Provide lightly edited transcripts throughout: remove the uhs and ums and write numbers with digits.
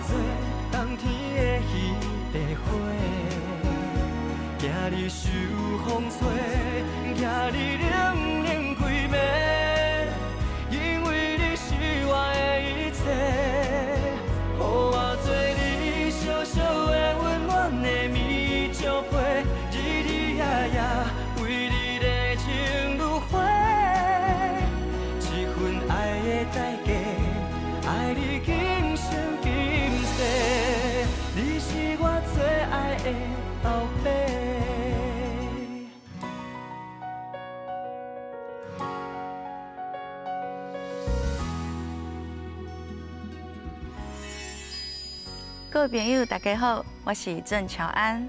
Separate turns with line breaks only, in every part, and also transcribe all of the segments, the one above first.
做冬天的彼塊花，驚你受風吹，驚你冷冷規暝，因為你是我的一切，予我做你小小的溫暖的棉石被，日日夜夜為你熱情如火，這份愛的代價，愛你今生今世，你是我最愛的後爸。
各位朋友，大家好，我是鄭喬安。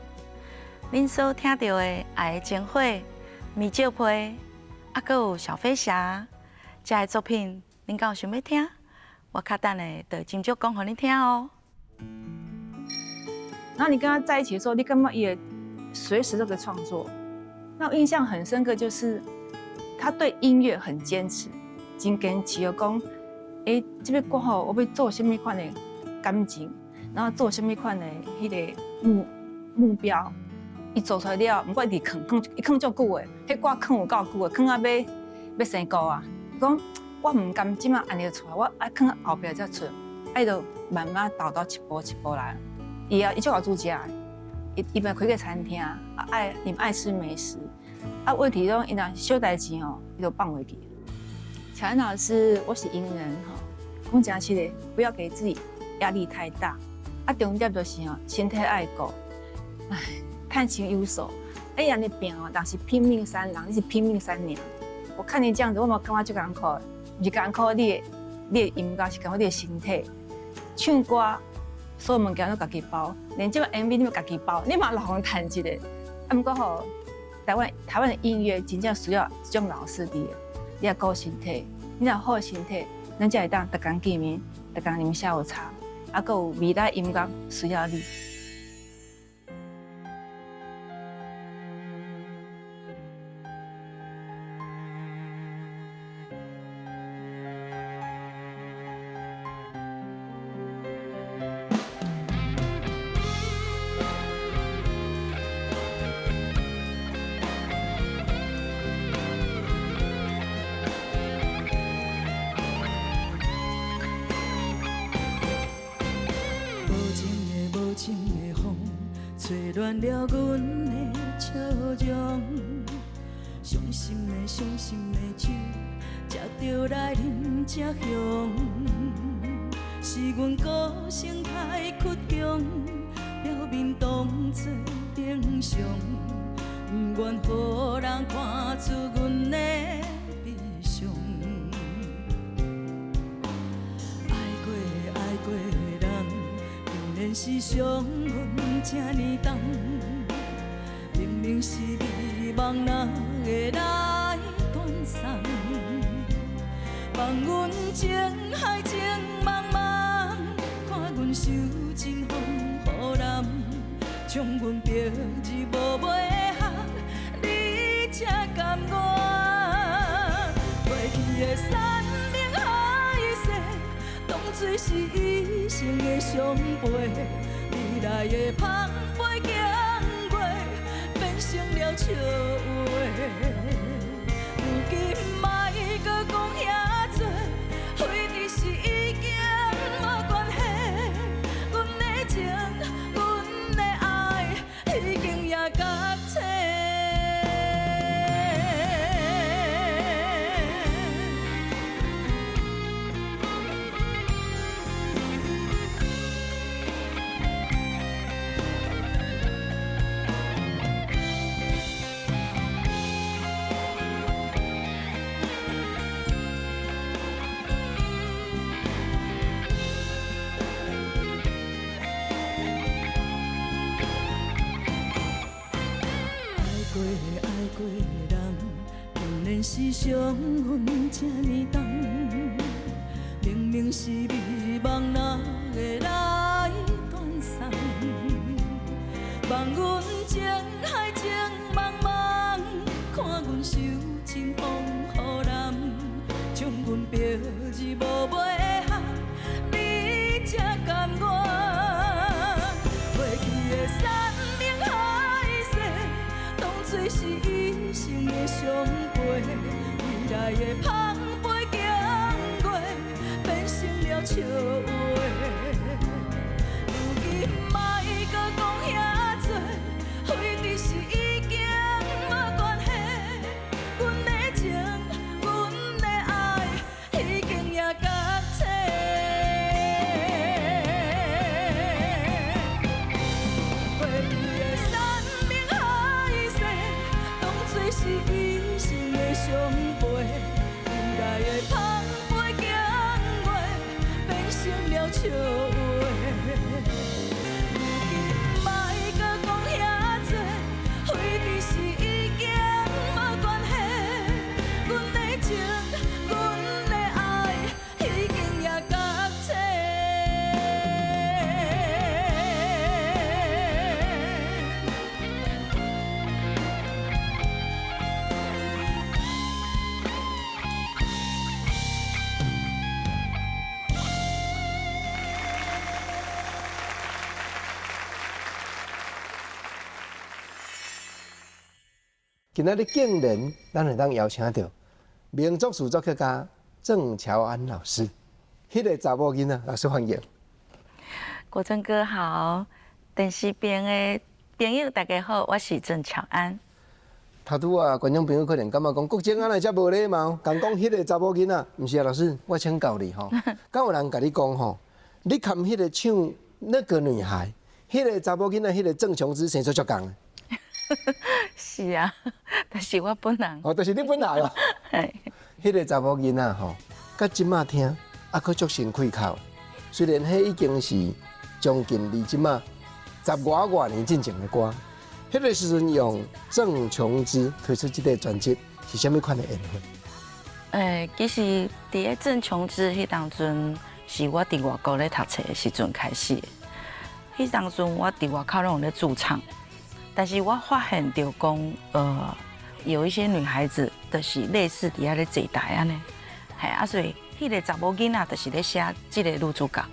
恁所聽著的《愛的情火》、《棉石被》，啊，閣有《小飛俠》這个作品，恁敢有想欲聽？我較等下就斟酌講予恁聽哦。
然後你跟他在一起的時候，你感覺也隨時都可以創作。那我印象很深刻，就是他對音樂很堅持，真堅持哦，講，欸，這個歌吼，我欲做啥物款的感情，然後做啥物款的彼个目標，伊做出來了，毋過一直囥囥，伊囥足久的，彼歌囥有夠久的，囥到欲生菇啊！伊講我毋甘這馬按呢出來，我愛囥後壁才出，啊伊就慢慢沓沓一步一步來。伊啊，伊足𠢕煮食的，伊嘛開個餐廳，啊愛伊愛吃美食，啊問題攏伊若小代誌吼，伊就放袂記。喬安老師，我是音人吼，講誠實的，不要給自己壓力太大。啊，重點就是吼，身體愛顧，唉，趁錢有數。哎呀，你拼哦，人是拼命三郎，你是拼命三娘。我看你這樣子，我嘛感覺足艱苦的，毋是艱苦你的音樂，是艱苦你的身體。唱歌，所有物件攏家己包，連這個 MV 你嘛家己包，你嘛老紅趁一个。啊，毋過吼，台灣的音樂真正需要這種老師佇的，你愛顧身體，你若好身體，咱才會當逐工見面，逐工啉下午茶，啊，閣有未來音樂需要你。
無情的風，吹亂了阮的笑容。傷心的傷心的酒，才著來啉才香。是阮個性太倔強，表面當作平常，毋願予人看出阮的悲傷。愛過的愛過的人，竟然是傷阮這呢重。明明是美夢，哪會來斷送？放阮情海情茫茫，看阮受盡風雨難，將阮白日無袂合，你才甘願。過去的山盟海誓，當作是一生的相陪，未來的芳杯經過，變成了笑話。如今莫閣講遐多，彼得是已經無關係。阮的情，阮的愛，已經也覺醒。愛過的愛過的人，竟然是傷阮這呢重。明明是美夢，哪會來斷送？放阮情海情茫茫，看阮受盡風雨難，將阮白日無袂合，你才甘願。笑話。如今莫閣講遐濟，彼其實已經無關係。阮的情，阮的愛，已經也覺醒。
今仔日竟然咱會當邀請著民族詞作曲家鄭喬安老師，彼个查某囡仔，老師歡迎。
國珍哥好，電視邊的朋友大家好，我是鄭喬安。
頭拄仔，觀眾朋友可能感覺講，國珍啊，哪會遮無禮貌，共講彼个查某囡仔，毋是啊，老師，我請教你吼，敢有人共你講吼，你含彼个唱那個女孩，彼个查某囡仔，彼个鄭瓊芝生做足仝的。
是啊，但是我本人。
哦，就是你本人哦。彼个查某囡仔吼，佮這馬聽，猶閣足新開口。雖然彼已經是將近離這馬十外外年進前的歌，彼個時陣用鄭瓊芝推出這個專輯，是啥物款的緣分？
其實佇咧鄭瓊芝彼當陣，是我佇外國咧讀冊的時陣開始的。彼當陣我佇外口攏有咧駐唱，但是我發現著講，有一些女孩子就是類似佇遐咧坐台按呢，嘿啊，所以彼個查某囡仔就是咧寫這個女主角。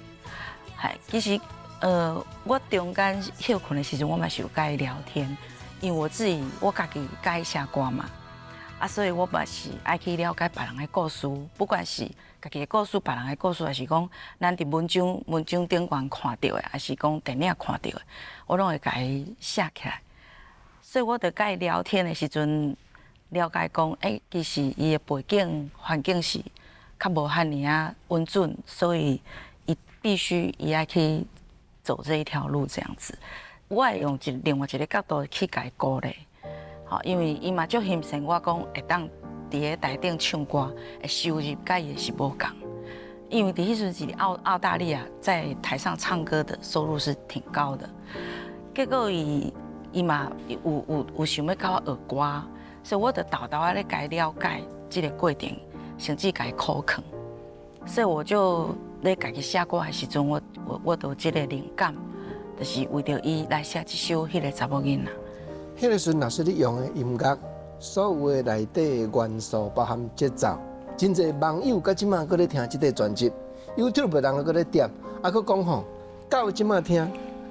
嘿，其實，我中間歇睏的時陣，我嘛是有佮伊聊天，因為我自己我家己佮意寫歌嘛，啊，所以我嘛是愛去了解別人的故事，不管是家己的故事、別人的故事，還是講咱佇文章文章頂懸看著的，還是講電影看著的，我攏會共伊寫起來。所以我就佮伊聊天的時陣，了解講，其實伊的背景環境是較無遐爾仔穩準，所以伊必須伊愛去走這一條路這樣子。我會用另外一個角度去共伊鼓勵，吼，因為伊嘛足欣賞我講會當佇咧台頂唱歌，的收入佮伊的是無仝。因為佇彼陣是澳大利亞在台上唱歌的收入是挺高的，結果伊嘛有想欲佮我學歌，所以我就沓沓仔咧共伊了解這個過程，甚至共伊苦勸。所以我就咧家己寫歌的時陣，我就有這個靈感，就是為著伊來寫這首彼个查某囡仔。
彼个時陣，老師你用的音樂，所有的內底元素，包含節奏，真濟網友到這馬閣咧聽這個專輯，YouTube 人閣咧點，啊，閣講吼，到這馬聽，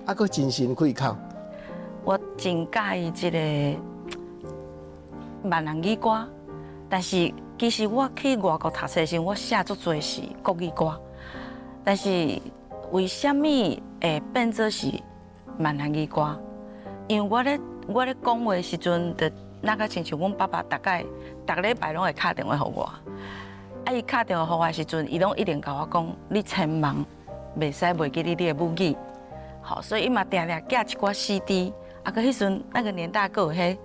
啊，閣真新開口。
我真佮意這個閩南語歌，但是其實我去外國讀冊的時陣，我寫足濟是國語歌，但是為啥物會變做是閩南語歌？因為我咧講話的時陣，就那個親像阮爸爸，大概逐禮拜攏會敲電話予我。啊，伊敲電話予我的時陣，伊攏一定共我講：你千萬袂使袂記你的母語。好，所以伊嘛定定寄一寡 CD。啊，閣彼陣那個年代，閣有彼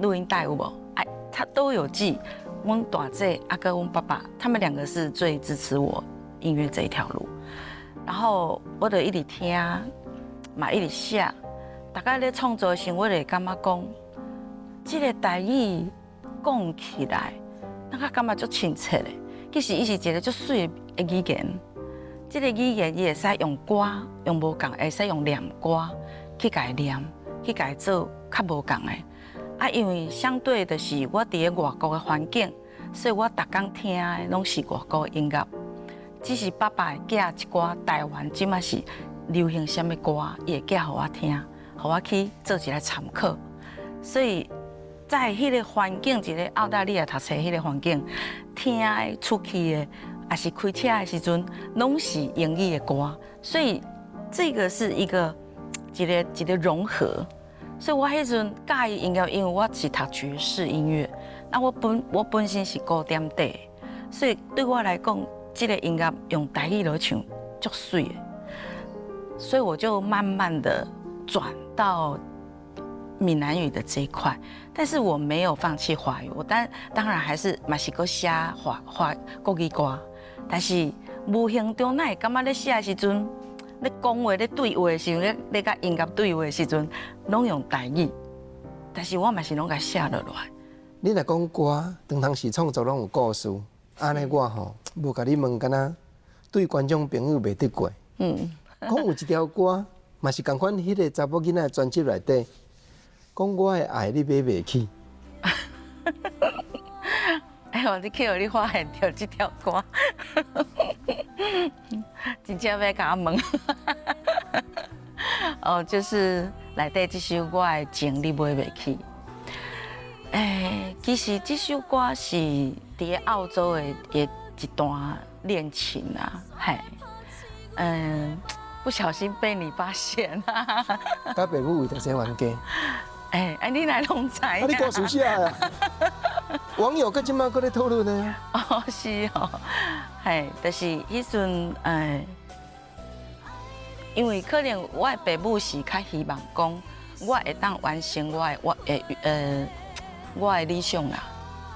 錄音帶有無？哎，他都有寄。阮大姐啊，閣阮爸爸，他們兩個是最支持我音樂這一條路。然後我就一直聽，嘛一直寫。大概咧創作的時，我就會感覺講，這個台語講起來，那個感覺足親切的。其實伊是一個足媠的語言，這個語言伊會使用歌，用無仝，會使用念歌去共伊念，去共伊做較無仝的。啊，因為相對的是我佇咧外國的環境，所以我逐工聽的攏是外國的音樂。只是爸爸會寄一寡台灣這馬是流行啥物歌，伊會寄予我聽，予我去做一個參考。所以在彼個環境，一個澳大利亞讀冊彼個環境，聽的出去的，抑是開車的時陣，攏是英語的歌。所以這個是一個一個一個融合。所以我彼陣佮意音樂，因為我是讀爵士音樂，那我本身是古典底，所以對我來講，這個音樂用台語來唱足媠的，所以我就慢慢的轉到閩南語的這一塊，但是我沒有放棄華語，我當然還是嘛是閣寫華國語歌，但是無形中哪會感覺咧寫的時陣，咧講話咧對話的時陣，咧咧佮音樂對話的時陣，攏用台語，但是我嘛是攏共寫落來。
你若講歌，當當時創作攏有故事，按呢我吼無共你問，敢若對觀眾朋友袂得過。講有一條歌，嘛是仝款，彼個查某囡仔的專輯內底，講我的愛你買袂起。
哎呦，你去予你發現著這條歌，真正欲共我問。哦，就是內底這首我的情你買袂起。欸，其實這首歌是佇咧澳洲的一段戀情啊，嘿，不小心被你發現啊。
佮爸母為著這冤家。
欸，啊你哪攏知？
啊你故事寫的。網友閣這馬閣咧討論呢。
哦，是哦，嘿，就是彼陣，欸，因為可能我的爸母是較希望講，我會當完成我的我的理想啦，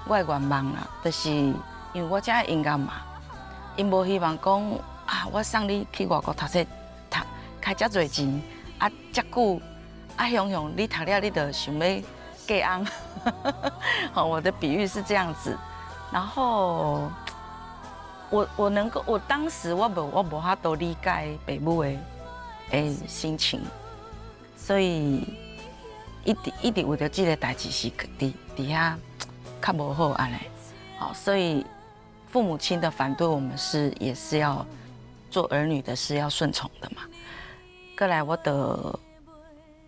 我的願望啦，就是因為我遮愛音樂嘛，𪜶無希望講啊，我送你去外國讀冊，讀開遮濟錢，啊遮久，啊雄雄你讀了你就想欲嫁翁，好，我的比喻是這樣子，然後我能夠，我當時我無法度理解爸母的心情，所以一直一直為著這個代誌是佇遐較無好按呢，好，所以父母親的反對，我們是也是要做兒女的，是要順從的嘛。過來我就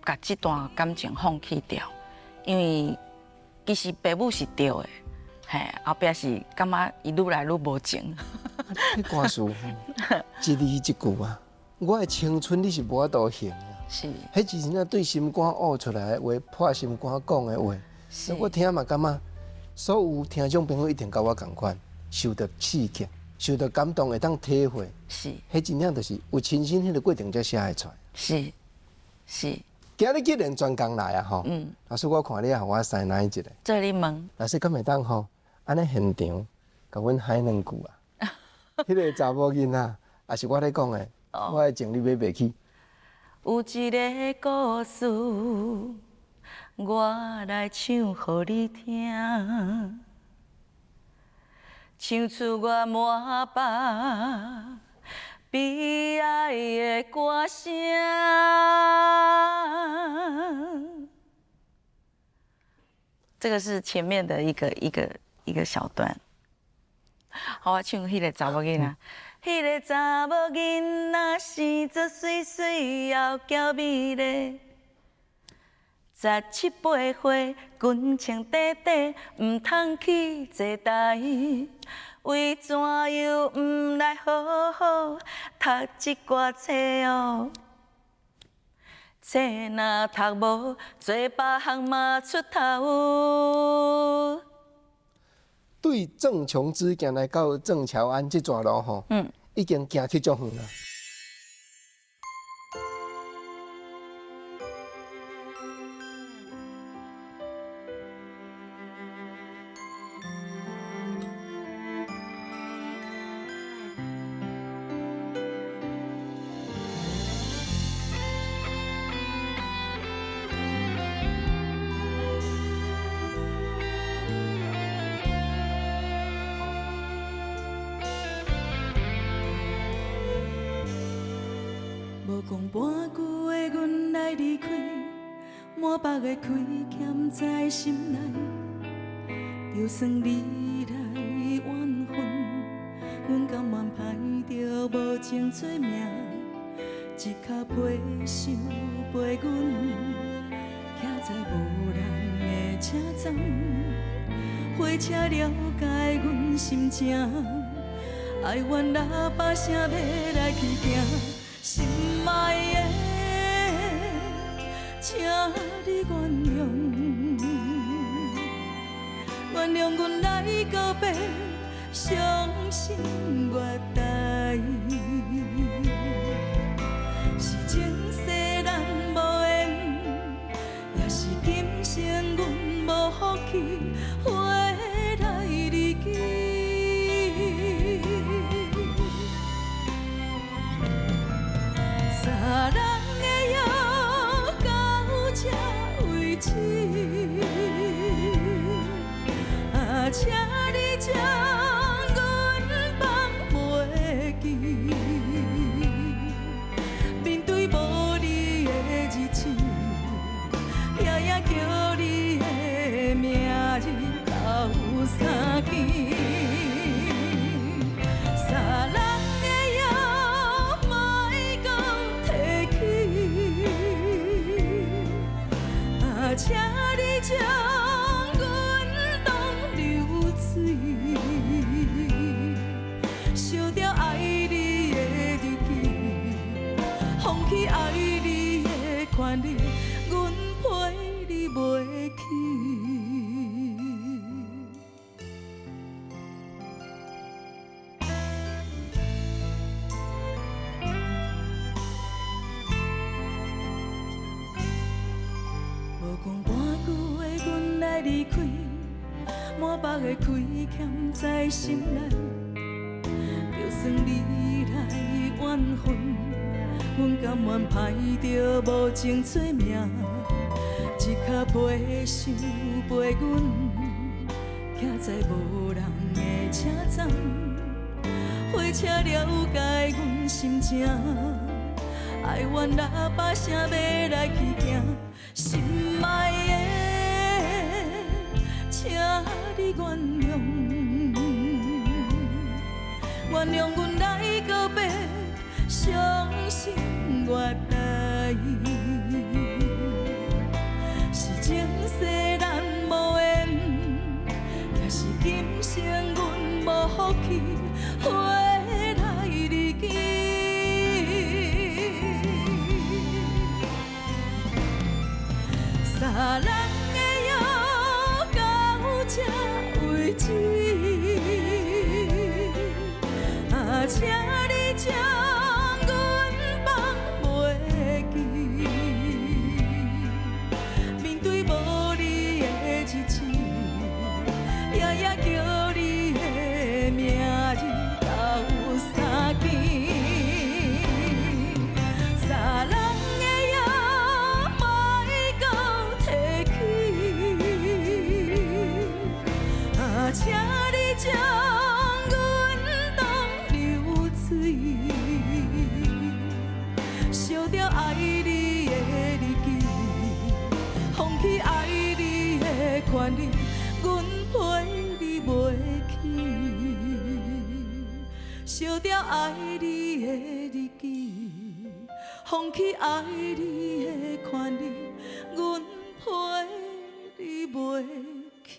共這段感情放棄掉，因為其實爸母是對的，嘿，後壁是感覺伊愈來愈無情。
彼歌詞一字一句啊，我的青春你是無法度還啊。
是。
彼是真正對心肝挖出來的話，破心肝講的話。我聽嘛感覺，所有聽眾朋友一定佮我仝款，受著刺激，受著感動，會當體會。彼真正就是有親身彼个過程才寫會出來。
是，是。
今日既然專工來啊吼，老師我看你也予我師奶一下。
做你問。
老師敢會當吼，按呢現場共阮喊兩句啊？彼个查某囡仔，也是我咧講的，我的情你買袂起。
有一个故事，我來唱予你聽，唱出我滿腹悲哀的歌聲。這個是前面的一個小段。好，我唱彼個查某囡仔。彼个查某囡仔生做媠媠又嬌美麗，十七八歲，裙穿短短，毋通去坐台。為怎樣毋來好好讀一寡冊哦？冊若讀無，做別項嘛出頭。
對鄭瓊枝行來到鄭喬安這段路吼，已經行去足遠啦。
無講半句的阮來離開，滿腹的虧欠在心內，就算你來怨恨，阮甘願歹著無情做命，一跤皮相陪阮，徛在無人的車站，火車了解阮心情，哀怨喇叭聲欲來去行。心愛的，請你原諒，原諒阮來告別，傷心月台。是前世咱無緣，也是今生阮無福氣，回來離奇。棄愛你的權利，阮陪你袂起。無講半句話，阮來離開，滿腹的虧欠在心內，就算你來怨恨，阮甘願歹著無情做命，一跤飞想陪阮，徛在無人的車站，火車了解阮心情，哀怨喇叭聲欲來去行，心愛的，請你原諒，原諒阮來告別，傷心月台。是前世咱無緣，也是今生阮無福氣，回來離奇。三人的約到這為止，啊，請你將阮放袂記。面對無你的日子，夜夜叫你的名字鬥相見。三人的約莫閣提起，啊，請你將阮當流水，燒掉愛你的日記，放棄愛你的權利，阮陪你袂起。燒掉愛你的日記，放棄愛你的權利，阮陪你袂起。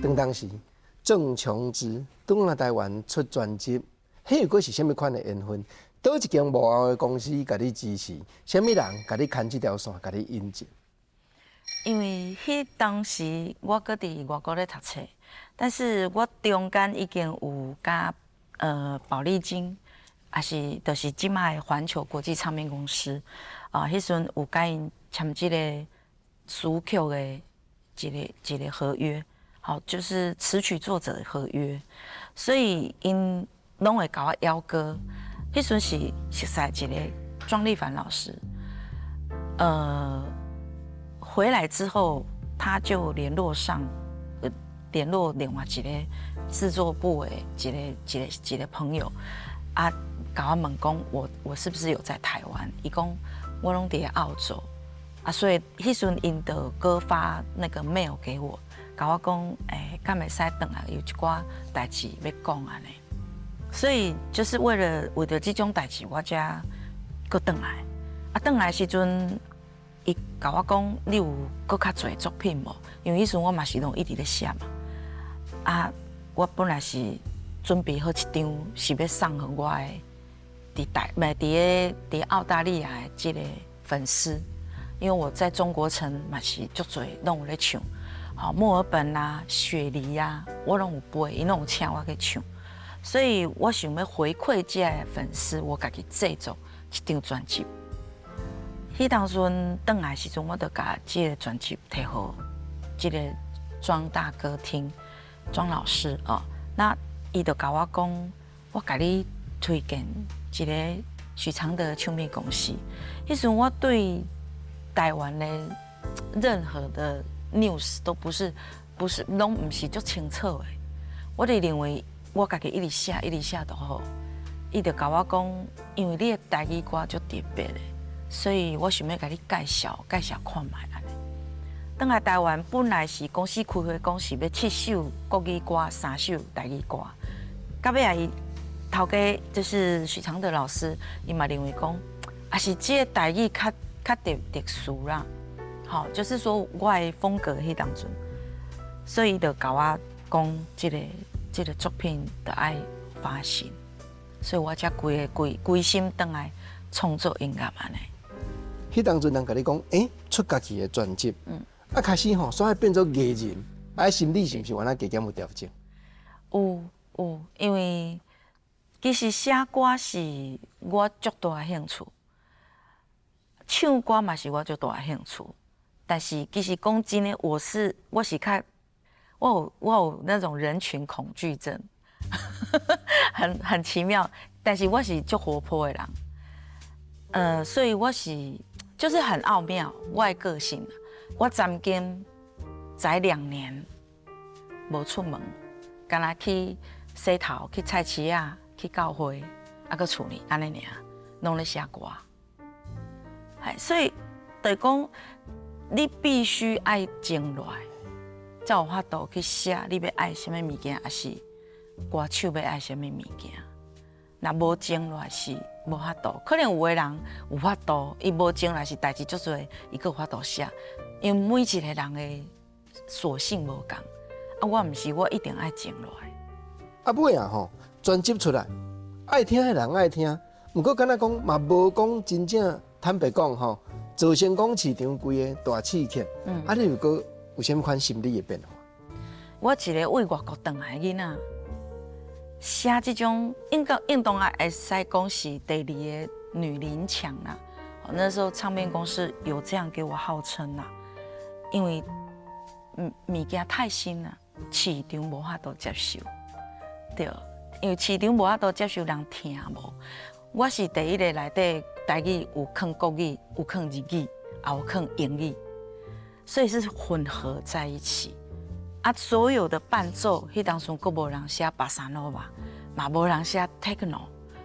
當當時鄭瓊枝轉來台灣出專輯，彼個閣是啥物款的緣分？佗一間幕後的公司共你支持，啥物人共你牽這條線，共你引進？
因為彼當時我閣佇外國咧讀冊，但是我中間已經有佮寶麗金，也是就是這擺的環球國際唱片公司，啊，彼時陣有佮𪜶簽這個詞曲的一個合約，好，就是詞曲作者的合約，所以𪜶攏會共我邀歌。彼時陣是熟似一個莊麗凡老師，回來之後，他就聯絡上，聯絡另外一個製作部的一個朋友，啊，共我問講我是不是有在台灣？伊講我攏佇澳洲，啊，所以彼時陣𪜶就閣發那個 mail 給我，共我講，敢會使轉來，有一寡代誌欲講按呢。所以就是為著這種代誌，我才閣轉來。啊，轉來時陣，伊共我講，你有閣較濟作品無？因為彼時陣我嘛是攏一直咧寫嘛。啊，我本來是準備好一張，是欲送予我的佇台，毋佇澳大利亞的這個粉絲，因為我在中國城嘛是足濟攏有咧唱，吼，墨爾本啊、雪梨啊，我攏有飛，𪜶攏有請我去唱。所以我想欲回饋這个粉絲，我家己製作一張專輯。彼當陣轉來時陣，我就共這個專輯提予這個莊大哥聽，莊老師哦。那伊就共我講，我共你推薦一個許常德唱片公司。彼時陣我對台灣的任何的 news 都不是，攏毋是足清楚的。我就認為我家己一直寫，一直寫就好。伊就共我講，因為你的台語歌足特別的，所以我想欲共你介紹介紹看覓按呢。轉來台灣本來是公司開會講是欲七首國語歌，三首台語歌。到尾仔伊頭家就是許常德老師，伊嘛認為講，抑是這個台語較較特特殊啦，吼，就是說我的風格彼當陣，所以伊就共我講這個作品著愛發行，所以我才規个規規心轉來創作音樂按呢。
彼當陣人共你講，欸，出家己的專輯，啊開始吼，煞變做藝人，啊心理是毋是有按怎加減有調整？
有有，因為其實寫歌是我足大的興趣，唱歌嘛是我足大的興趣。但是其實講真的，我是較我有那種人群恐懼症，很奇妙。但是我是足活潑的人，所以我是就是很奧妙，我的個性。我曾經在2年無出門，干焦去洗頭、去菜市仔、去教會，啊，閣厝裡按呢爾，攏咧寫歌。係，所以就是講，你必須愛靜落來，才有法度去寫你欲愛啥物物件，抑是歌手欲愛啥物物件。若無靜落來是無法度，可能有的人有法度，伊無靜來是代誌足濟，伊閣有法度寫。因為每一個人的屬性無仝，啊，我毋是，我一定愛靜落來。
啊尾啊吼，專輯出來，愛聽的人愛聽，毋過敢若講嘛無講真正坦白講吼，造成講市場規个大刺激。啊，你有閣有啥物款心理的變化？
我一个對外國轉來的囡仔，寫這種應該應當也會使講是第二个女林強啦。那時候唱片公司有這樣給我號稱啦，因為物件太新啦，市場無法度接受。對，因為市場無法度接受，人聽無。我是第一個內底台語有囥國語，有囥日語，也有囥英語，所以是混合在一起。啊，所有的伴奏，彼當時閣無人寫巴薩諾瓦，嘛無人寫 techno，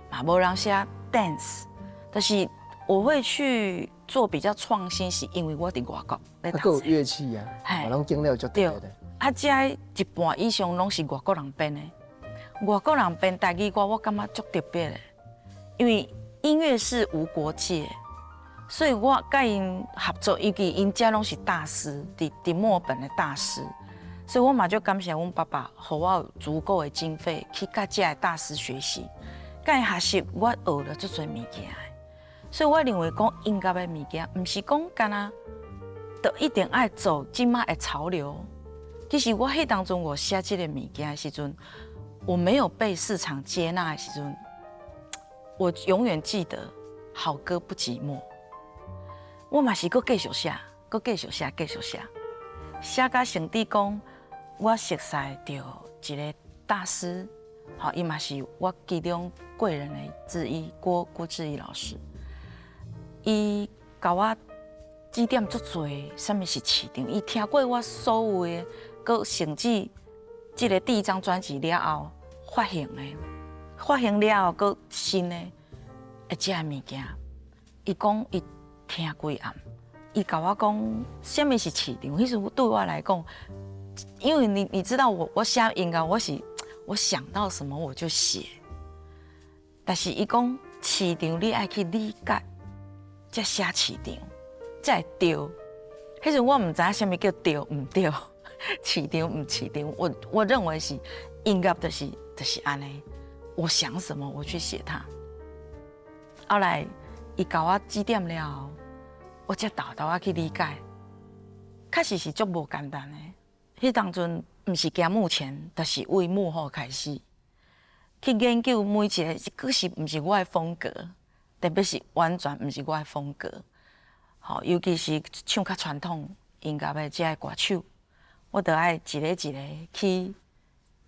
嘛無人寫 dance，但是我會去做比較創新，是因為我佇外國咧讀
啊，閣有樂器啊，攏經了足特別的。
啊，這一半以上攏是外國人編的，外國人編台語歌，我感覺足特別的，因為音樂是無國界，所以我佮𪜶合作，尤其𪜶遮攏是大師，佇墨爾本的大師，所以我嘛足感謝阮爸爸，予我有足夠的經費去佮遮的大師學習，佮𪜶學習，我學了足濟物件的。所以我認為講音樂的物件，毋是講干焦，就一定愛走這馬的潮流。其實我彼當陣我寫這个物件的時陣，我沒有被市場接納的時陣，我永遠記得好歌不寂寞。我嘛是閣繼續寫，閣繼續寫，繼續寫，寫甲甚至講，我熟似著一个大師，吼，伊嘛是我其中貴人的之一，郭郭志毅老師。伊共我指點足濟，啥物是市場？伊聽過我所有的，閣甚至這个第一張專輯了後發行的，發行了後閣新的，的這个物件，伊講伊聽規暗，伊共我講啥物是市場？彼時對我來講，因為你知道我寫音樂，我是我想到什麼我就寫，但是伊講市場你愛去理解，才寫市場，才會對。彼時我毋知影啥物叫對毋對，市場毋市場。我認為是音樂就是按呢，我想什麼我去寫它。後來伊共我指點了後，我才沓沓仔去理解，確實是足無簡單的。彼當陣毋是行幕前，就是對幕後開始去研究每一个，閣是毋是我的風格，特別是完全毋是我的風格。吼，尤其是唱較傳統音樂的這个歌手，我著愛一个一个去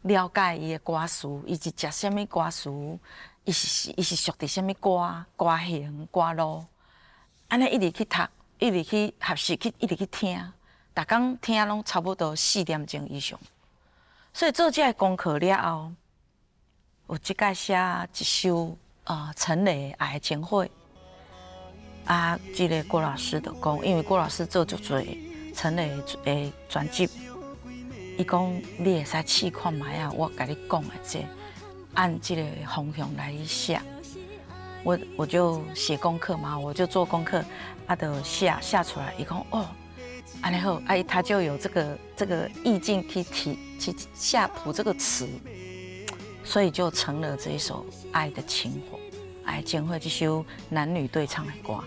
了解伊的歌詞，伊是食啥物歌詞，伊是屬佇啥物歌歌型歌路，按呢一直去讀，一直去學習，去一直去聽，逐工聽攏差不多4點鐘以上。所以做這个功課了後，有這擺寫一首陳雷的《愛的情火》。啊，這个郭老師就講，因為郭老師做足濟陳雷的專輯，伊講你會使試看覓啊，我共你講的這個，按這個方向來寫。我就寫功課嘛，我就做功課，啊，就寫寫出來。伊講哦，按呢好，啊，他就有這個意境去提去下譜這個詞，所以就成了這一首《愛的情火》。愛情火這首男女對唱的歌。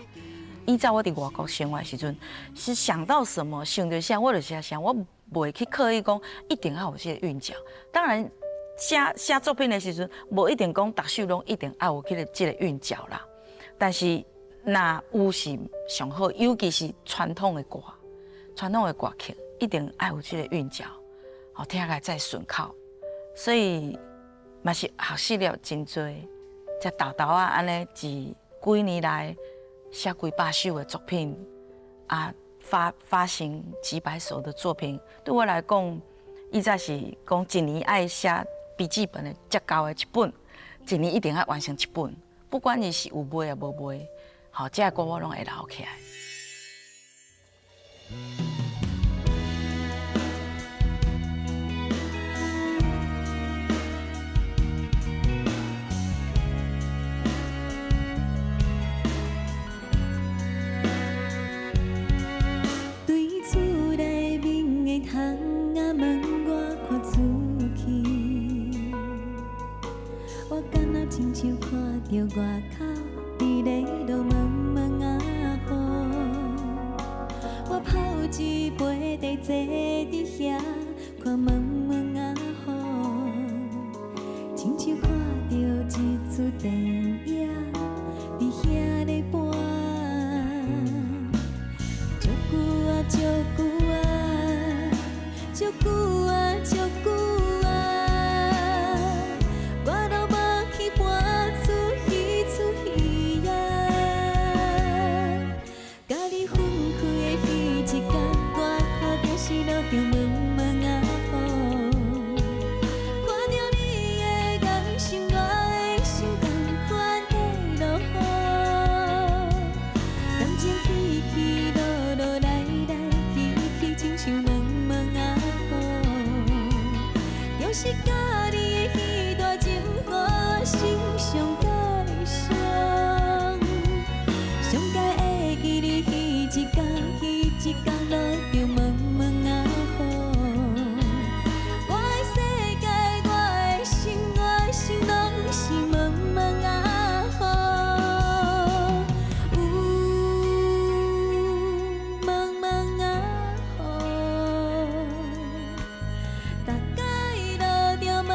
依照我佇外國生活的時陣，是想到什麼想著啥，我就寫啥，我袂去刻意講一定愛有這個韻腳。當然，寫寫作品的時陣，無一定講逐首攏一定愛有彼個這個韻腳啦。但是若有是上好，尤其是傳統的歌，傳統的歌曲，一定愛有這個韻腳，予聽起來才順口。所以嘛是學習了真濟，才沓沓仔按呢，這幾年來寫幾百首的作品，啊，發行幾百首的作品，對我來講，以前是講一年愛寫筆記本的遮厚的一本，一年一定愛完成一本，不管伊是有賣抑無賣，吼，這個歌我攏會留起來。
對厝內面的窗仔門，我看出去，我敢若親像看著外口佇咧落毛毛仔雨。我泡一杯茶坐佇遐看毛毛仔雨，親像看著一齣電影佇遐咧播。足久啊，足久啊，足久啊，足久啊，我都無去搬出彼齣戲啊。佮你分開的彼一工，外口就是落著毛毛仔雨。看著你的眼神，我的心仝款的落雨。感情起起落落，來來去去，親像毛毛仔雨。就是佮你的彼段情，予我心上蓋傷。上蓋會記你彼一工，彼一工落著毛毛仔雨。我的世界，我的心，我的心攏是毛毛仔雨。有毛毛仔雨，逐工落著毛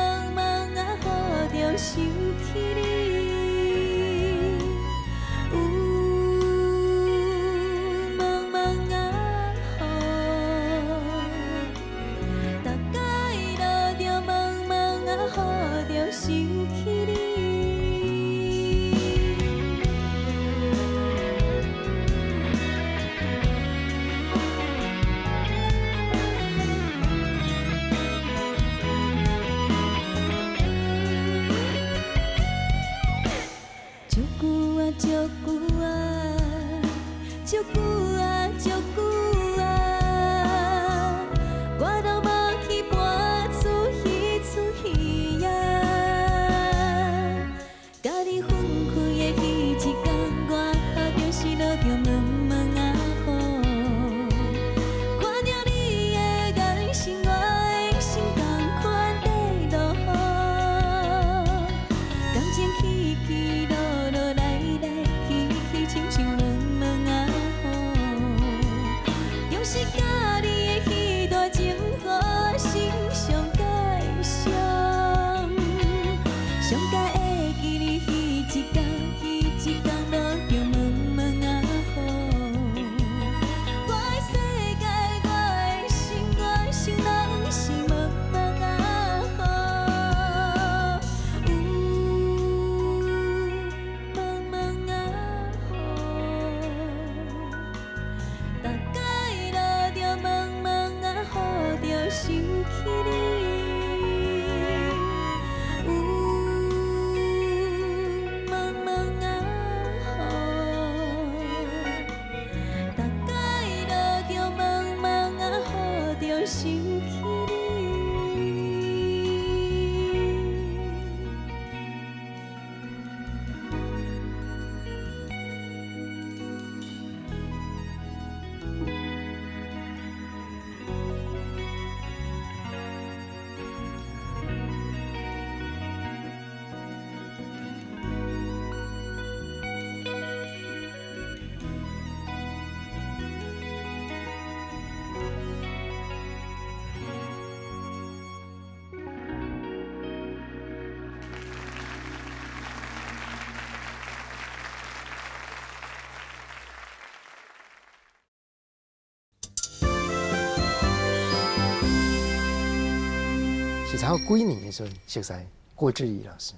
是差不多幾年的時陣熟似郭志怡老師？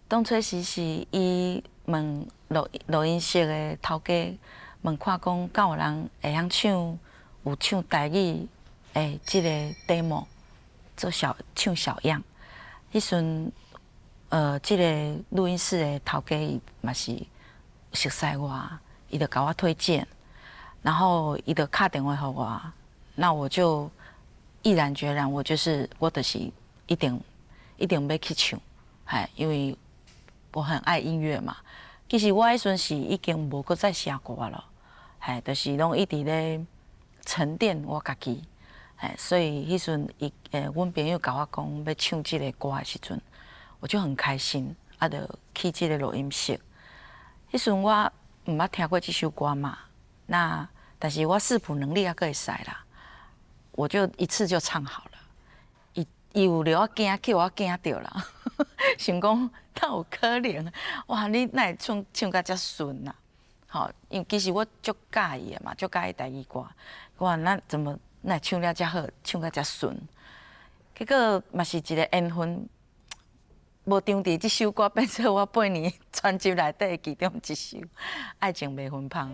當初時是伊問錄錄音室的頭家問看講，敢有人會曉唱，有唱台語的這個 demo 做小唱小樣。彼陣，這個錄音室的頭家伊嘛是熟似我，伊就共我推薦，然後伊就敲電話予我，那我就毅然決然，我就是我就是一定一定欲去唱，嘿，因為我很愛音樂嘛。其實我彼陣是已經無閣再寫歌了，嘿，就是攏一直咧沉澱我家己，嘿，所以彼陣伊阮朋友共我講欲唱這個歌的時陣，我就很開心，啊，就去這個錄音室。彼陣我毋捌聽過這首歌嘛，那但是我視譜能力猶閣會使啦，我就一次就唱好了。伊伊有予我驚，去予我驚著啦，想講哪有可能？哇，你哪會唱唱甲遮順啊？吼，因為其實我足佮意的嘛，足佮意台語歌。我那怎麼哪會唱了遮好，唱甲遮順？結果嘛是一個緣分，無張佇這首歌變做我八年專輯內底的其中一首《愛情袂芬芳》。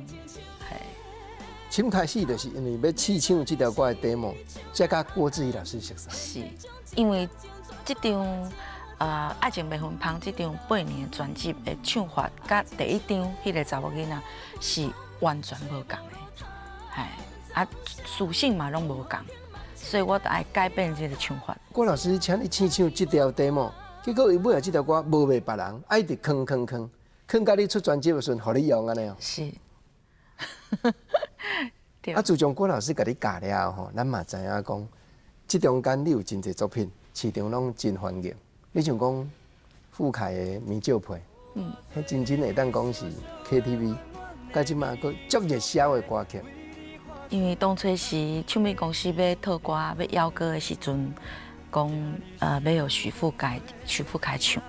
嘿，
先開始就是因為欲試唱這條歌的 demo，才佮郭志怡老師熟似。
是，因為這張愛情袂芬芳》這張八年專輯的唱法，佮第一張彼個查某囡仔是完全無仝的，嘿，啊，屬性嘛攏無仝，所以我就愛改變這個唱法。
郭老師請你試唱這條 demo，結果伊尾仔這條歌無賣別人，啊一直囥囥囥，囥到你出專輯的時陣，予你用按呢哦。
是。對。
啊，自從郭老師共你教了後吼，咱嘛知影講，這中間你有真濟作品，市場攏真歡迎。你像講傅凱的《暝照被》，彼真真會當講是 KTV，到這馬閣足熱銷的歌曲。
因為當初時唱片公司欲套歌欲邀歌的時陣，講欲予許富凱唱。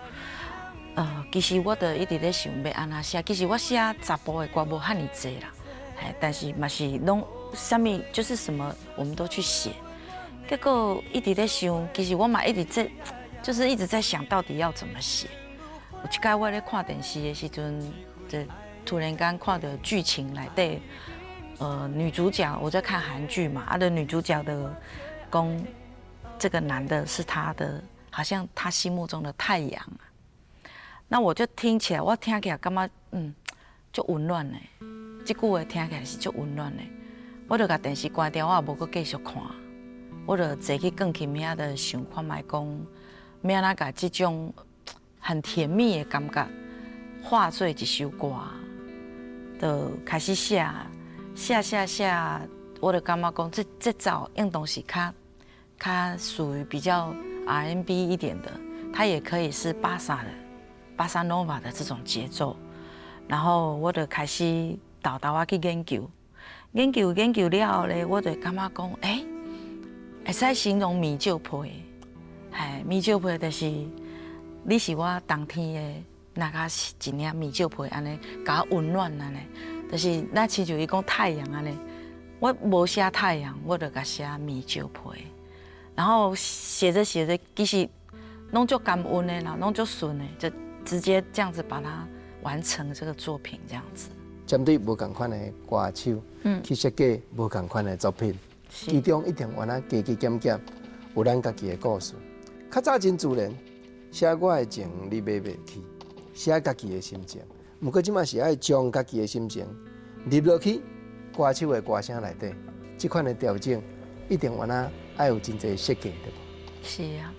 其實我就一直咧想欲按怎寫，其實我寫查埔的歌無遐爾濟啦，嘿，但是嘛是攏啥物就是什麼我們都去寫。結果一直咧想，其實我嘛一直在，就是一直在想到底要怎麼寫。有一擺我咧看電視的時陣，就突然間看到劇情內底，女主角我在看韓劇嘛，啊，的女主角的講，這個男的是她的，好像她心目中的太陽。那我就聽起來，我聽起來感覺足溫暖的。這句話聽起來是足溫暖的。我就共電視關掉，我也無閣繼續看。我就坐去鋼琴遐，就想看覓講，欲按怎共這種很甜蜜的感覺化做一首歌，就開始寫，寫寫寫，我就感覺講，這節奏應當是較較屬於比較 R&B 一點的，它也可以是巴薩的。巴薩諾瓦的這種節奏，然後我就開始沓沓仔去研究，研究研究了後咧，我就感覺講，欸，會使形容暝照被，嘿，暝照被就是你是我冬天的那個是一領暝照被按呢，共我溫暖按呢，就是咱親像伊講太陽按呢，我無寫太陽，我就共寫暝照被，然後寫著寫著，其實攏足感恩的啦，攏足順的，就直接這樣子把它完成這個作品，這樣子。
針對無仝款的歌手，去設計無仝款的作品，其中一定有按呢加加減減，有咱家己的故事。較早真自然，寫我的情你買袂起，寫家己的心情。毋過這馬是愛將家己的心情入落去歌手的歌聲內底，這款的調整一定有按呢愛有真濟設計，對無？
是啊。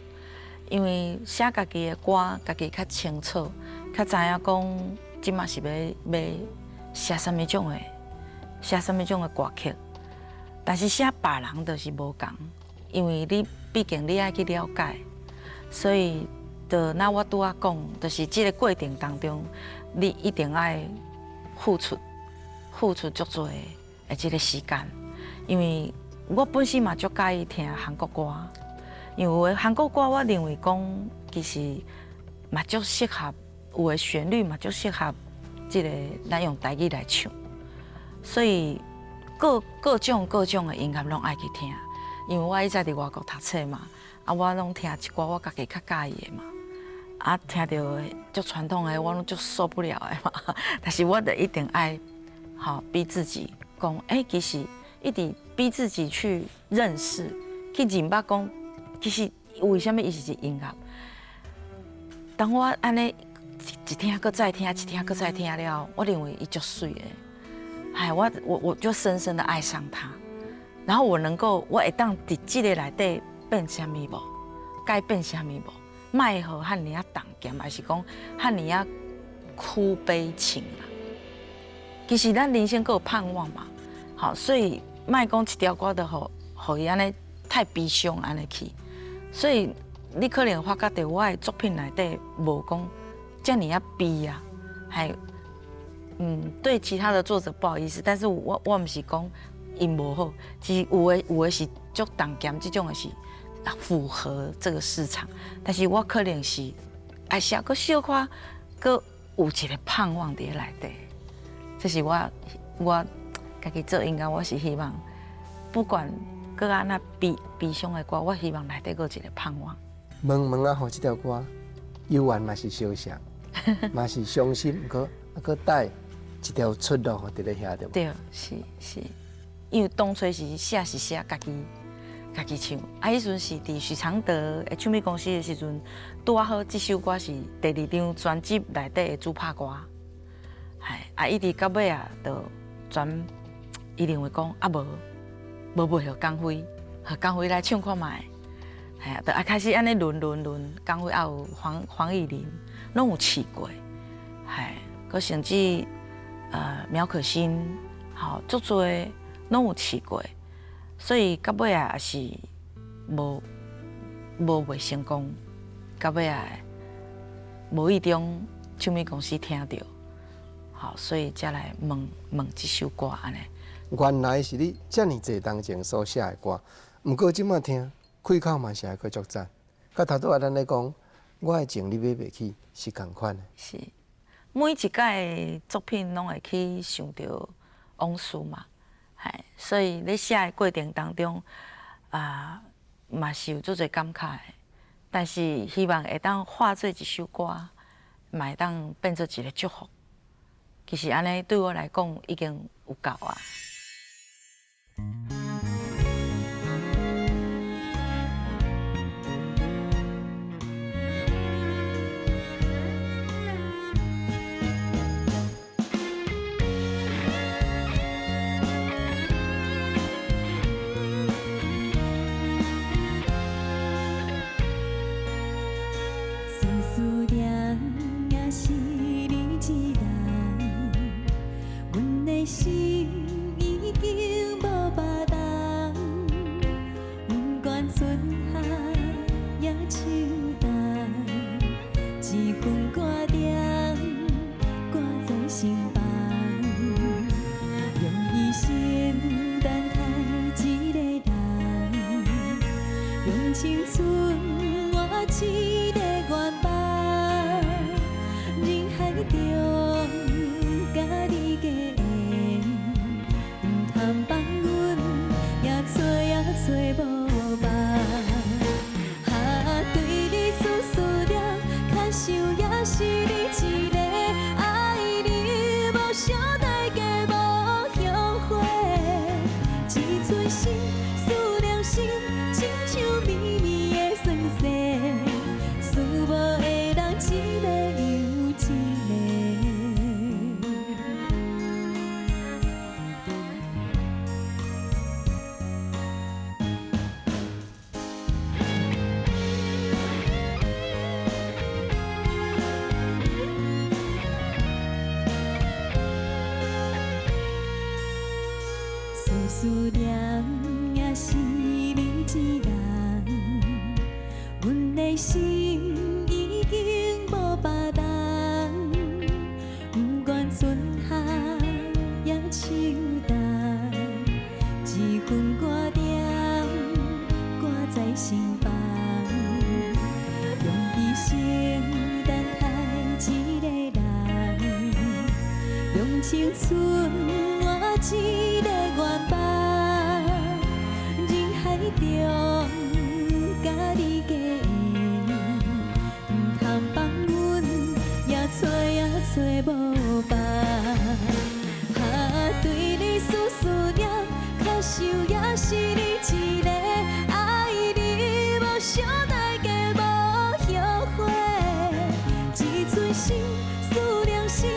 因為寫家己的歌，家己較清楚，較知影講，這馬是欲欲寫啥物種的，寫啥物種的歌曲。但是寫別人就是無仝，因為你畢竟你愛去了解，所以就若我拄仔講，就是這個過程當中，你一定愛付出，付出足濟的這個時間。因為我本身嘛足佮意聽韓國歌。因為韓國歌，我認為講其實嘛足適合，有的旋律嘛足適合這個咱用台語來唱，所以各各種各種的音樂攏愛去聽。因為我以前佇外國讀冊嘛，啊，我攏聽一寡我家己較佮意的嘛，啊，聽著足傳統的，我攏足受不了的嘛。但是我就一定愛，吼，逼自己講，欸，其實一直逼自己去認識，去認捌講，其實為啥物伊是一音樂？當我按呢一聽閣再聽，一聽閣再聽了，我認為伊足媠的，哎，我就深深的愛上他。然後我能夠，我會當佇這个內底變啥物無，改變啥物無，莫予遐爾仔重咸，還是講遐爾仔苦悲情啦。其實咱人生閣有盼望嘛，好，所以莫講一條歌就予伊按呢太悲傷按呢去，所以你可能發覺著我的作品內底無講遮爾仔悲啊，還對其他的作者不好意思，但是我毋是講𪜶無好，其實有的是足重咸，這種的是符合這個市場，但是我可能是愛寫閣小可，閣有一個盼望佇內底，這是我家己做音樂，我是希望不管閣按怎悲悲傷的歌，我希望內底閣有一個盼望。
問問仔予這條歌，猶原嘛是相像，嘛是傷心，毋過啊，閣帶一條出路佇咧遐對無？
對，是是，因為當初是寫是寫家己家己唱，啊，彼陣是佇許常德的唱片公司的時陣，拄仔好這首歌是第二張專輯內底的主拍歌，哎，啊，一直到尾啊，就轉伊認為講啊無無袂予江輝，予江輝來唱看覓，嘿啊，就啊開始按呢輪輪輪，江輝也有黃黃乙玲，攏有試過，嘿，閣甚至苗可欣，吼，足濟攏有試過，所以到尾啊也是無無袂成功，到尾啊無意中唱片公司聽著，好，所以才來問問這首歌按呢。
原來是你遮爾濟當前所寫的歌，毋過這馬聽開口嘛是還閣足讚。佮頭拄仔咱咧講，我的情你買袂起是仝款的。
是，每一擺作品攏會去想著往事嘛，嘿，所以咧寫的過程當中，啊，嘛是有足濟感慨的。但是希望會當化做一首歌，嘛會當變做一個祝福。其實按呢對我來講已經有夠啊。
思思念也是你一人，阮的心已經無別人，不管春夏抑秋冬，一份掛念掛在心房，用一生等待一個人，用青春換一個願望，人海中佮你結緣，毋通放阮也揣也揣無放。啊，對你思思念，牽想也是你一個，愛你無相代價，無後悔，一寸心思念心，親像绵綿的酸澀，思無的人一个又一个。思思念也是你一人，阮的心已經無別人，不管春夏抑秋冬，一份掛念掛在心房，用一生等待一個人，用青春換一個願望，人海中中，佮你過暝，毋通放阮，也揣也揣無別。哈，對你思思念，較想也是你一个，愛你無相代價，無後悔，一寸心，思量心，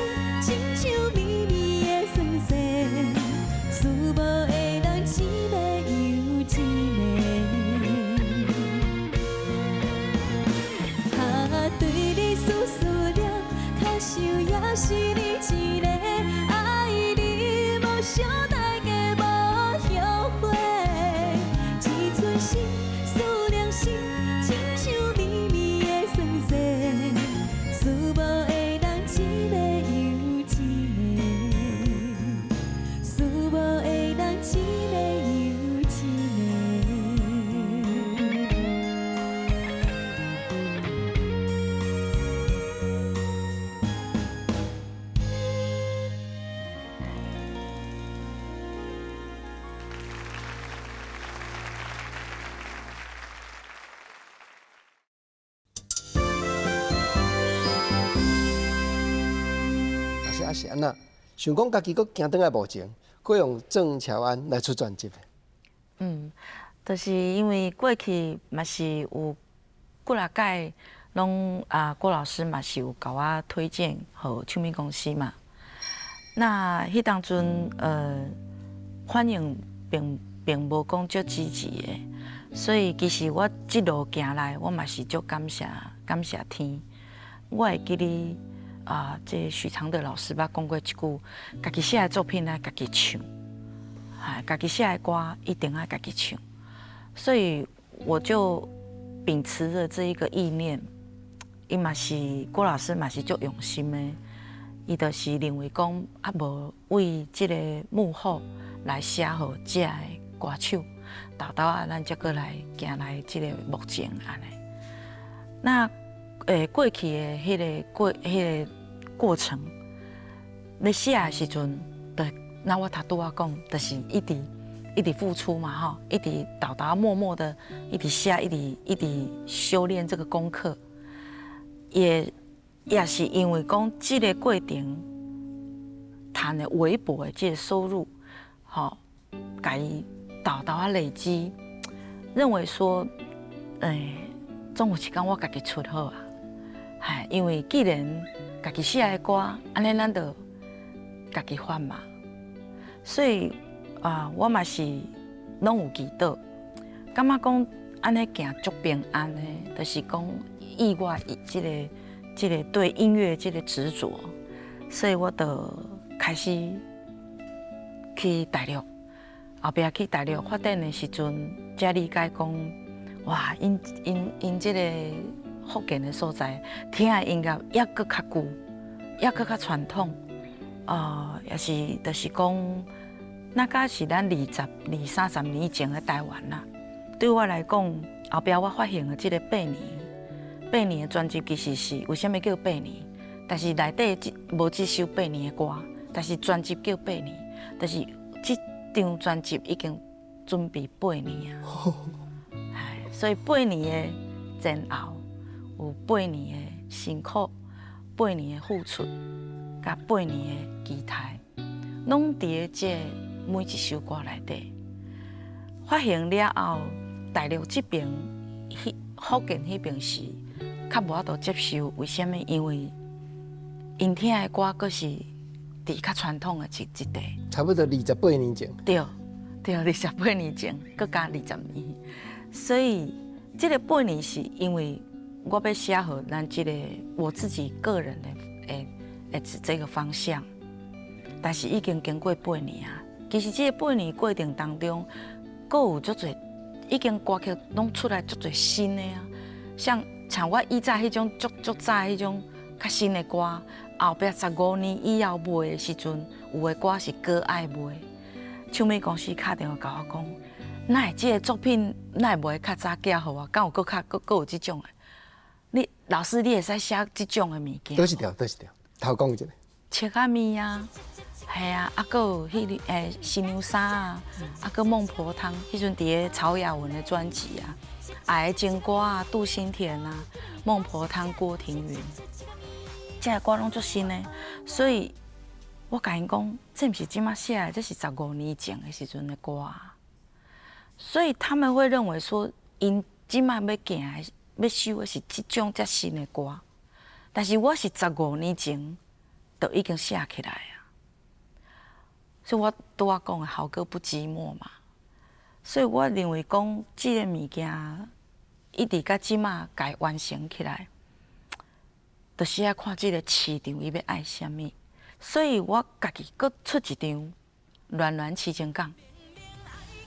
親像綿綿的酸澀，思無的人一暝又一暝。哈，對你思思念，較想也是你一个，愛你無相代價，無後悔，一寸心，思量心，親像綿綿的酸澀，思無的人一暝又一暝，思無的人一暝又一暝。
老師啊是按怎？想講家己閣行轉來幕前，閣用鄭喬安來出專輯的。
嗯，就是因為過去嘛是有幾若擺攏啊，郭老師嘛是有共我推薦予唱片公司嘛。那彼當陣反應並無講足積極的，所以其實我這路行來，我嘛是足感謝感謝天。我會記得啊，這許常德老師捌講過一句：家己寫的作品愛家己唱，啊，家己寫的歌一定愛家己唱。所以我就秉持著這一個意念，伊嘛是郭老師嘛是足用心的，伊就是認為講啊，無為這個幕後來寫予這的歌手，沓沓仔咱才閣來行來這個幕前按呢。那過去的彼個過程，咧寫的時陣，就那我頭拄仔講，就是一直一直付出嘛，吼，一直沓沓默默的，一直寫，一直一直修煉這個功課，也是因為講這個過程，賺的微薄的這個收入，吼，共伊沓沓仔累積，認為說，總有一工我家己出好啊，唉，因為既然家己寫的歌，按呢咱就家己發嘛，所以啊，我嘛是攏有祈禱，感覺講按呢行足平安的，就是講意外這個對音樂這個執著，所以我就開始去大陸，後壁去大陸發展的時陣，才理解講，哇，𪜶𪜶𪜶這個福建的所在，聽的音樂猶閣較舊，猶閣較傳統，啊，也是就是講，那敢是咱二三十年前的台灣啦。對我來講，後壁我發行的這個八年，八年的專輯其實是為啥物叫八年？但是內底這無這首八年的歌，但是專輯叫八年，但是這張專輯已經準備八年啊。所以八年的煎熬，有八年的辛苦，八年的付出，佮八年的期待，攏佇咧這每一首歌內底。發行了後，大陸這邊、福建彼邊是較無法度接受，為啥物？因為𪜶聽的歌閣是佇較傳統的一塊。
差不多28年前。
對，對，28年前，閣加二十年。所以這個八年是因為我欲寫予咱這個我自己個人的這個方向，但是已經經過八年啊。其實這個八年過程當中，閣有足濟已經歌曲攏出來足濟新的啊，像我以前彼種足足早彼種較新的歌，後壁15年以後賣的時陣，有的歌是閣愛賣。唱片公司敲電話共我講，哪會這個作品哪會袂較早寄予我？敢有閣較閣閣有這種的？你老師，你會使寫這種的物件？
佗一條，佗一條，頭講一下。
切仔麵啊，系啊，啊，閣有彼个新娘衫啊，啊，閣孟婆湯，彼陣佇咧曹雅雯的專輯啊，愛的情歌啊，杜心田啊，孟婆湯郭庭雲，這个歌攏足新的，所以我共𪜶講，這毋是這馬寫的，這是15年前的時陣的歌啊，所以他們會認為說，𪜶這馬欲行的、欲收的是這種遮新的歌，但是我是十五年前就已經寫起來啊，所以我拄仔講的好歌不寂寞嘛，所以我認為講這个物件一直到這馬共伊完成起來，就是愛看這个市場伊欲愛啥物，所以我家己閣出一張《戀戀痴情港》，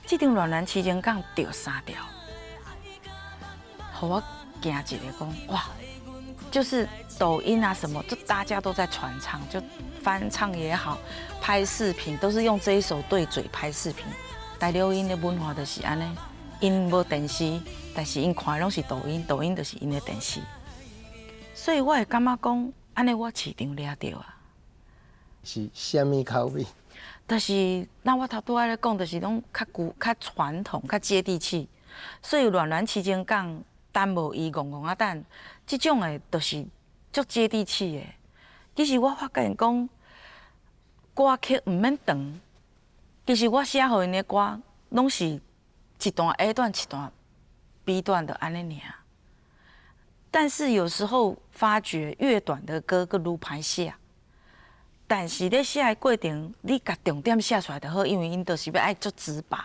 這張《戀戀痴情港》著三條，予我驚一个講哇，就是抖音啊什麼，就大家都在傳唱，就翻唱也好，拍視頻都是用這一首對嘴拍視頻。大陸𪜶的文化就是按呢，𪜶無電視，但是𪜶看的攏是抖音，抖音就是𪜶的電視。所以我會感覺講，按呢我市場掠著啊。
是啥物口味？
但是，那我頭拄仔咧講，就是攏較古、較傳統、較接地氣。所以戀戀痴情港、等無伊、戇戇仔等，這種的，就是足接地氣的。其實我發現講，歌曲毋免長。其實我寫予𪜶的歌，攏是一段 A 段、一段 B 段的按呢爾。但是有時候發覺越短的歌，閣愈歹寫。但是咧寫的過程，你共重點寫出來就好，因為𪜶就是欲愛足直白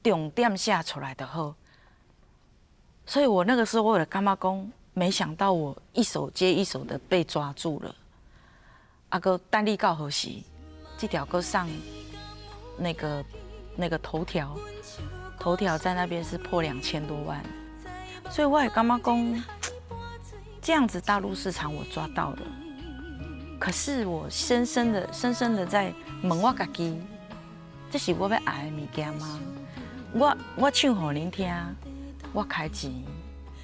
的，重點寫出來就好。所以我那個時候我就感覺講，沒想到我一首接一首的被抓住了。啊，閣等你到何時？這條歌上那個頭條，頭條在那邊是破2000多萬，所以我會感覺講，這樣子大陸市場我抓到了。可是我深深的、深深的在問我家己，這是我欲愛的物件嗎？我唱予恁聽，我開錢，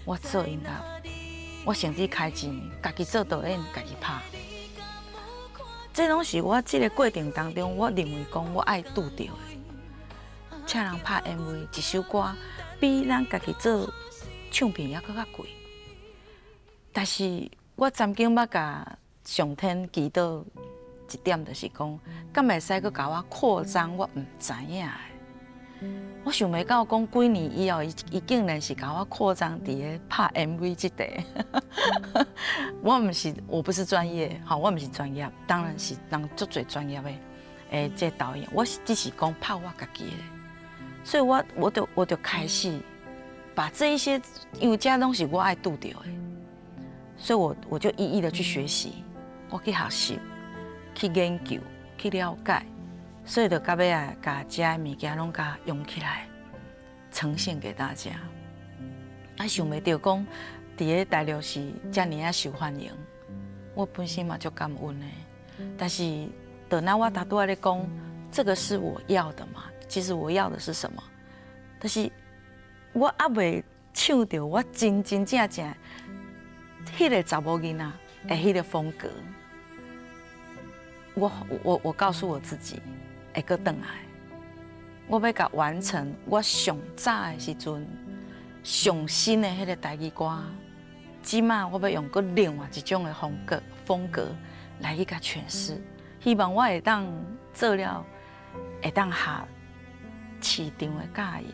我做音樂，我甚至開錢，家己做導演，家己拍。這攏是我這个過程當中，我認為講我愛拄著的。請人拍 MV，一首歌比咱家己做唱片猶閣較貴。但是我曾經捌共上天祈禱一點，就是講，敢會使閣共我擴張我毋知影的。我想袂到講幾年以後，伊竟然是共我擴張佇咧拍 MV 這塊。我不是專業，吼，我毋是專業，當然是人足濟專業的，這個導演，我只是講拍我家己的，所以我就開始把這一些，因為這攏是我愛拄著的，所以我就一一的去學習，我去學習，去研究，去了解。所以就到尾啊，共這个物件攏共用起來，呈現給大家。啊，想袂著講，佇咧大陸是遮爾仔受歡迎，我本身嘛足感恩的。但是，等那我頭拄仔咧講，這個是我要的嘛？其實我要的是什麼？但是我猶未唱著我真真正正彼个查某囡仔的彼个風格。我告訴我自己，會閣轉來，我欲共完成我上早的時陣上新的彼个台語歌。這馬我欲用閣另外一種的風格來去共詮釋，希望我會當做了，會當合市場的佮意。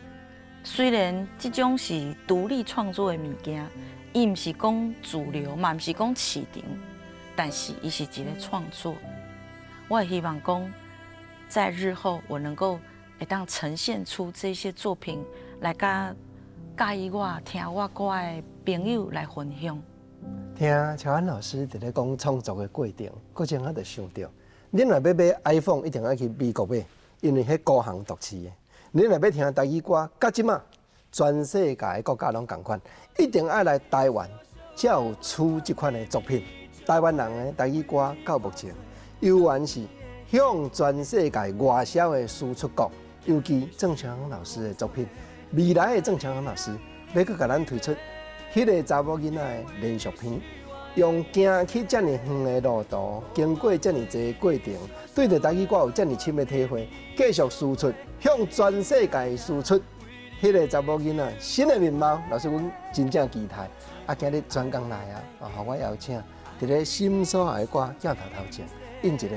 雖然這種是獨立創作的物件，伊毋是講主流，嘛毋是講市場，但是伊是一个創作。我會希望講，在日後我能夠會當呈現出這些作品來共佮意我聽我歌的朋友來分享。
聽喬安老師佇咧講創作的過程，過程我就想著，恁若欲買 iPhone，一定愛去美國買，因為彼高行獨市的。恁若欲聽台語歌，到這馬全世界的國家攏仝款，一定愛來台灣，才有出這款的作品。台灣人的台語歌到目前，猶原是向全世界外銷的輸出國。尤其鄭喬安老師的作品，未來的鄭喬安老師欲閣共咱推出彼个查某囡仔的連續片。用行去遮爾遠的路途，經過遮爾濟過程，對著台語歌有遮爾深的體會，繼續輸出，向全世界輸出彼个查某囡仔新的面貌。老師，阮真正期待。啊，今日專工來啊，啊，予我邀請，佇咧心所愛的歌鏡頭頭前，印一个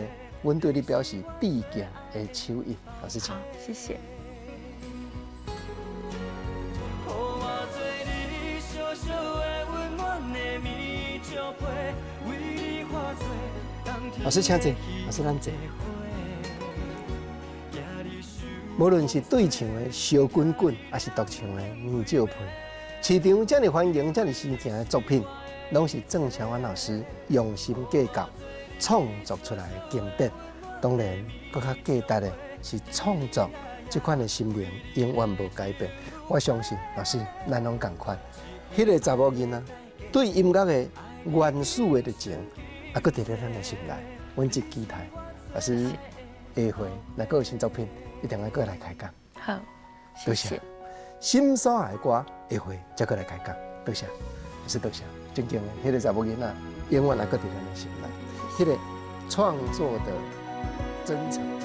阮對你表示致敬的手印。老師請。
好，謝謝。
予我做你小小的溫暖的棉石被，為你化做冬天
老師請坐，老師咱坐。無論是對唱的燒滾滾，抑是獨唱的棉石被，市場遮爾歡迎、遮爾新奇的作品，攏是鄭喬安老師用心計較創作出來的經典。當然，閣較價值的是創作這款的心靈永遠無改變。我相信老師，咱攏仝款。彼个查某囡仔對音樂的原始的熱情，猶閣佇咧咱的心內。阮真期待老師下回若閣有新作品，一定愛閣來開講。
好，
多謝
謝謝。
心所愛的歌，下回再閣來開講。多謝，老師多謝。真正的彼个查某囡仔，永遠猶閣佇咱的心內。彼个創作的真誠。